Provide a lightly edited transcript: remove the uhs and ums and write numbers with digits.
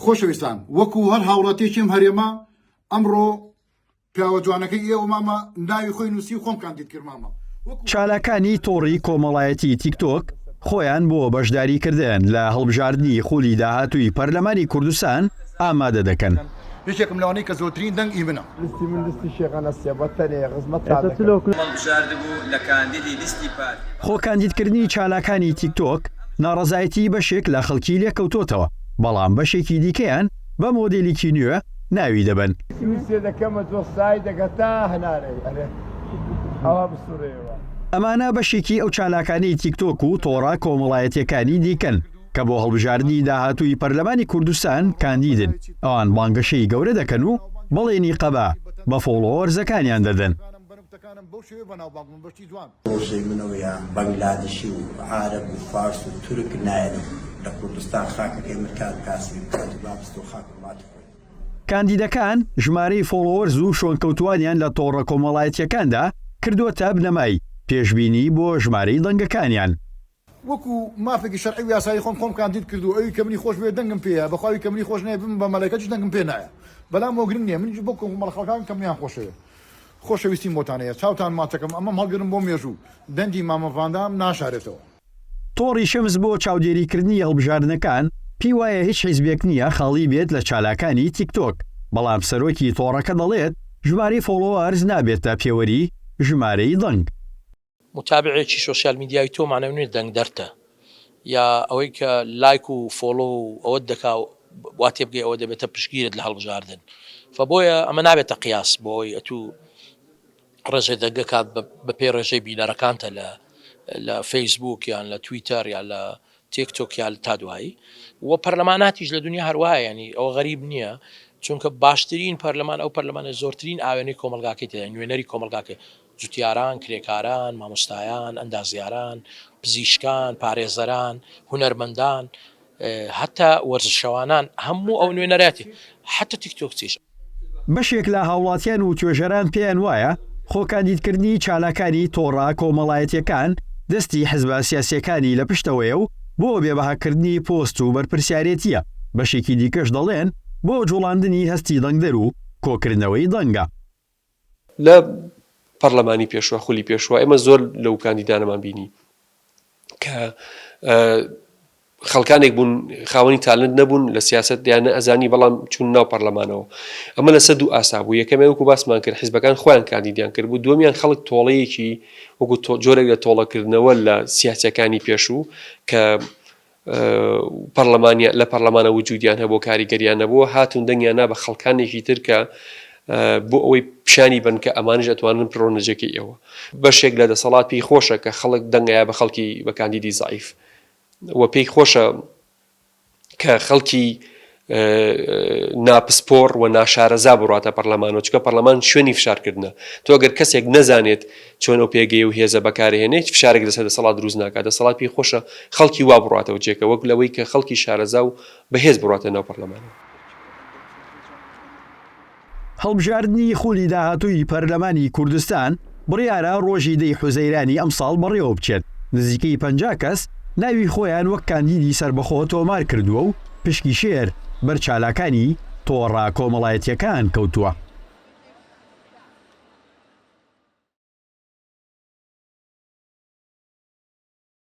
خۆشەویستان وەکو هەر هاوڵاتیەکی ئەم هەرێمە ئەمڕۆ پیاوە جوانەکەی ئێوە مامە ناوی خۆی نووسی و خۆم کاندید کرد مامە. چالاکانی تۆڕی کۆمەڵایەتی تیکتۆک خۆیان بۆ بەشداریکردن لە هەڵبژاردنی خولی داهاتووی پەرلەمانی کوردستان ئامادە دەکەن. یەکێکم لەوانەی کە زۆرترین دەنگ ئی منە. لیستی من لیستی شێخە نەسیە بە تەنێ خزمەتتان دەکەم. هەڵبژاردبوو لە کاندیدی لیستی پارتی. خۆکاندیدکردنی چالاکانی تیکتۆک ناڕەزایەتیی بەشێک لە خەڵکی لێکەوتۆتەوە، بەڵام بەشێکی دیکەیان بە مۆدێلیکی نوێ ناوی دەبەن. سوسێ دەکەمە جۆ سای دەگەتە هەنارەی ئەرێ ئەوا بسوڕێیەوە. ئەمانە بەشێکی ئەو چالاکانەی تیکتۆک و تۆڕە کۆمەڵایەتییەکانی دیکەن کە بۆ هەڵبژاردنی داهاتووی پەرلەمانی کوردستان کاندیدن، ئەوان بانگەشەی گەورە دەکەن و بەڵێنی قەبە بە فۆڵۆوەرزەکانیان دەدەن. پرۆژەی من ئەوەیە بەنگلادشی و عارەب و فارس و تورک نایەن لە کوردستان خاکەکەی من کار کاسبی بکات و با بچتەوە خاک وڵاتی خۆی. کاندیدەکان ژمارەی followers و شوێنکەوتووانیان لە تۆڕە کۆمەڵایەتییەکاندا کردووەتە بنەمای پێشبینی بۆ ژمارەی دەنگەکانیان. وەکو مافێکی شەرعی و یاسایی خۆم خۆم کاندید کردو ئەوی کە منی خۆش بوێ دەنگم پێیە بەخوا ئەوی کە منی خۆش نەوێ ببم بە مەلایکەتیش دەنگم پێ نایە بەلام ئەوە گرنگ نیە منیش بۆ کۆمەڵە خەڵکان کە منیان خۆشەوێ خۆشەویستیم بۆتان هەیە چاوتان ماچەکەم ئەمەم هەڵگرن بۆ مێژوو دەنگی مامە ڤاندام ناشارێتەوە. تۆڕی شەمس بۆ چاودێریکردنی هەڵبژاردنەکان پێی وایە هیچ حیزبێک نییە خاڵی بێت لە چالاکانی تیکتۆک، بەڵام سەرۆکی تۆڕەکە دەڵێت ژمارەی followers نابێتە پێوەری ژمارەی دەنگ. موتابعێکی سۆشیال میدیای تۆ مانای نیە دەنگدەرتە یا ئەوەی کە لایک و follow و ئەوەت دەکا وا تێبگەی ئەوە دەبێتە پشتگیرت لە هەڵبژاردن فە بۆیە ئەمە نابێتە قیاس بۆ ئەوەی ئەتوو ڕێژەی دەنگەکات بە پێی ڕێژەی بینەرەکانتە لە لە فەیسبوک یان لە تویتەر یان لە تیک تۆک یان تا دوایی و پەرلەماناتیش لە دنیا هەروایە ینی ئەوە غەریب نییە چونکە باشترین پەرلەمان ئەو پەرلەمانە زۆرترین ئاوێنەی کۆمەلگاکەی تێدا نوێنەری کۆمەلگاکەی جوتیاران، کرێکاران، مامۆستایان، ئەندازیاران، پزیشکان، پارێزەران، هونەرمەندان، هەتا وەرزشەوانان هەموو ئەو نوێنەرایەتی حەتا تیکتۆکچیش. بەشێک لە هاوڵاتیان و توێژەران پێیان وایە خۆکاندیدکردنی چالاکانی تۆڕە کۆمەڵایەتییەکان دەستی حزبە سیاسییەکانی لە پشتەوەیە و بۆ بێبەهاکردنی پۆست و بەرپرسیارێتییە، بەشێکی دیکەش دەڵێن بۆ جوڵاندنی هەستی دەنگدەر و کۆکردنەوەی دەنگە. لە پەڕلەمانی پێشوە خولی پێشوە ئێمە زۆر لەو کاندیدانەمان بینی کە خەڵکانێک بوون خاوەنی talent نەبوون لە سیاست یان نەئەزانی بەڵام چوون ناو پەرلەمانەوە ئەمە لەسەر دوو ئاسا بوو یەکەمیان وەکو باسمان کرد حیزبەکان خۆیان کاندیدیان کرد بوو دووەمیان خەڵک تۆڵەیەکی وەکو جۆرێک لە تۆڵەکردنەوە لە سیاسەکانی پێشوو کە پەڕلەمانیان لە پەڕلەمانە وجودیان هەبوو کاریگەریان نەبوو هاتون دەنگیان نا بە خەڵکانێکی تر کە بۆ ئەوەی پیشانی بن کە ئەمانیش ئەتوانن بڕۆنە جێگەی ئێوە بەشێک لە دەسەڵات پێی خۆشە کە خەڵک دەنگەیە بە خەڵکی بە کاندیدی زەعیف و پێی خۆشە کە خەڵکی ناپسپۆڕ و ناشارەزا بڕاتە پەرلەمانەوە چونکە پەرلەمان شوێنی فشارکردنە تۆ گەر کەسێک نەزانێت چۆن ئەو پێگەی و هێزە بەکارهێنێت هیچ فشارێک لەسەر دەسەڵات دروست ناکات دەسەڵات پێی خۆشە خەڵکی وا بڕاتەوە جێگە وەک لەوەی کە خەڵکی شارەزا و بەهێز بڕاتە ناو پەرلەمانەوە. هەڵبژاردنی خولی داهاتووی پەرلەمانی کوردستان بڕیارە ڕۆژی دەی حوزەیرانی ئەمساڵ بەڕێوەبچێت، نزیکەی 50 کەس ناوی خۆیان وەک کاندیدی سەربەخۆ تۆمار کردووە و پشکی شێر بەر چالاکانی تۆڕە کۆمەڵایەتییەکان کەوتووە.